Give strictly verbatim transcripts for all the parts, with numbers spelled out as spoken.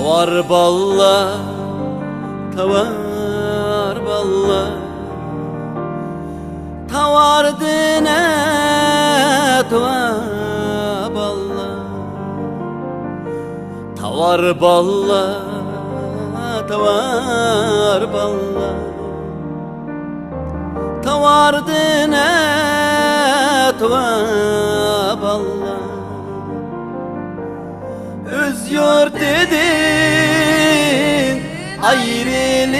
تاۋار باللا، تاۋار باللا، تاۋاردىن ئەتىۋا باللا. تاۋار باللا، تاۋار باللا، تاۋاردىن ئەتىۋا باللا. ئۆز يۇرتىدىن ئايرىلىپ،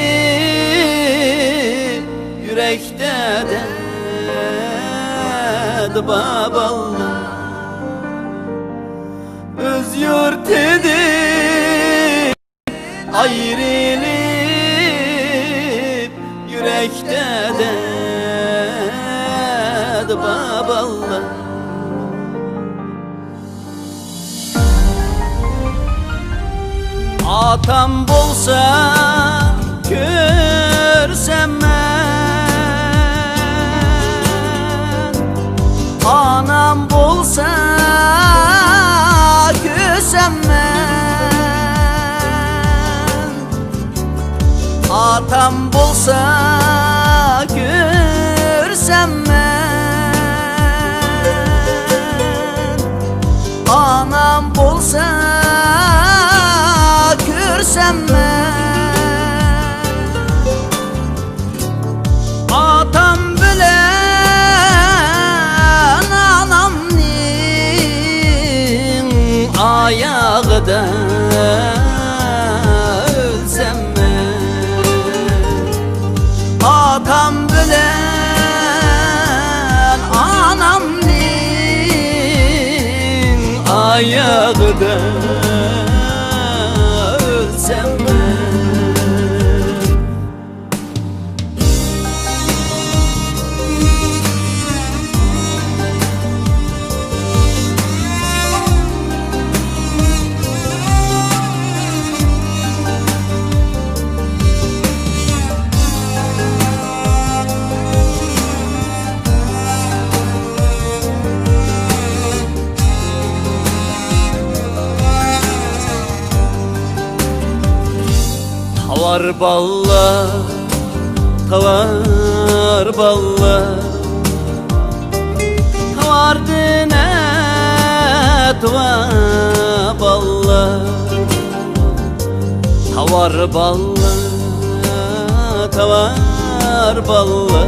يۈرەكتە دەرد بار باللا. ئۆز يۇرتىدىن ئايرىلىپ، يۈرەكتە دەرد بار باللا. ئاتام بولسا كۆرسەم مەن، ئانام بولسا كۆرسەم مەن. ئاتام بولسا كۆرسەم مەن، ئانام بولسا كۆرسەم مەن. ئاتام بىلەن ئانامنىڭ ئاياغىدا ئۆلسەم مەن. ئاتام بىلەن ئانامنىڭ ئاياغىدا ئۆلسەم مەن. تاۋار باللا، تاۋار باللا، تاۋاردىن ئەتىۋا باللا. تاۋار باللا، تاۋار باللا،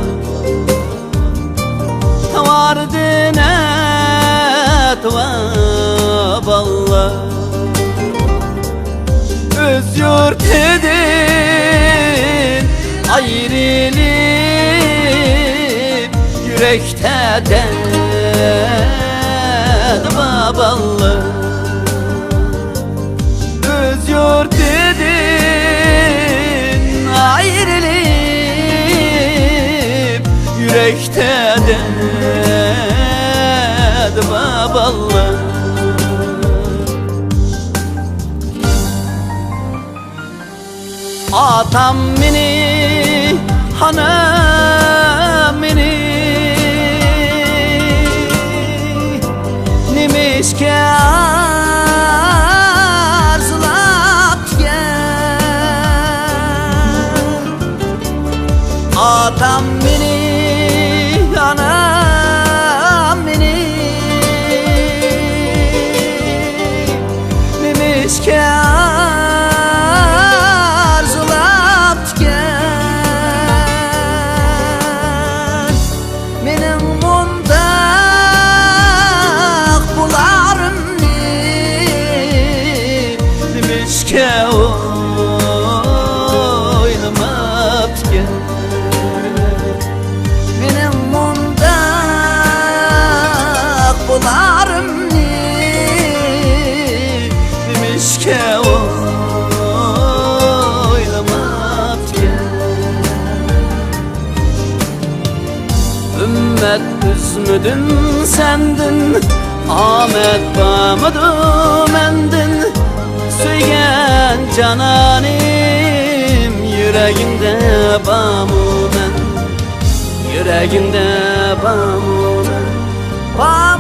تاۋاردىن ئەتىۋا باللا. ئۆز يۇرتىدىن ئايرىلىپ، يۈرەكتە دەرد بار باللا. ئۆز يۇرتىدىن ئايرىلىپ، يۈرەكتە دەرد بار باللا. ئاتام مېنى، ئانام مېنى نېمىشقا ئارزۇلاپتىكەن؟ ئاتام مېنى، ئانام مېنى نېمىشقا ئارزۇلاپتىكەن؟ مېنىڭ مۇنداق بولارىمنى نېمىشقا ئويلىماپتىكەن؟ مېنىڭ مۇنداق بولارىمنى نېمىشقا ئويلىماپتىكەن؟ ئۈممەت ئۈزمىدىم سەندىن، ئامەت بارمىدۇ مەندىن؟ سۆيگەن جانانىم، يۈرەگىڭدە بارمۇ مەن؟ يۈرەگىڭدە بارمۇ مەن؟ بار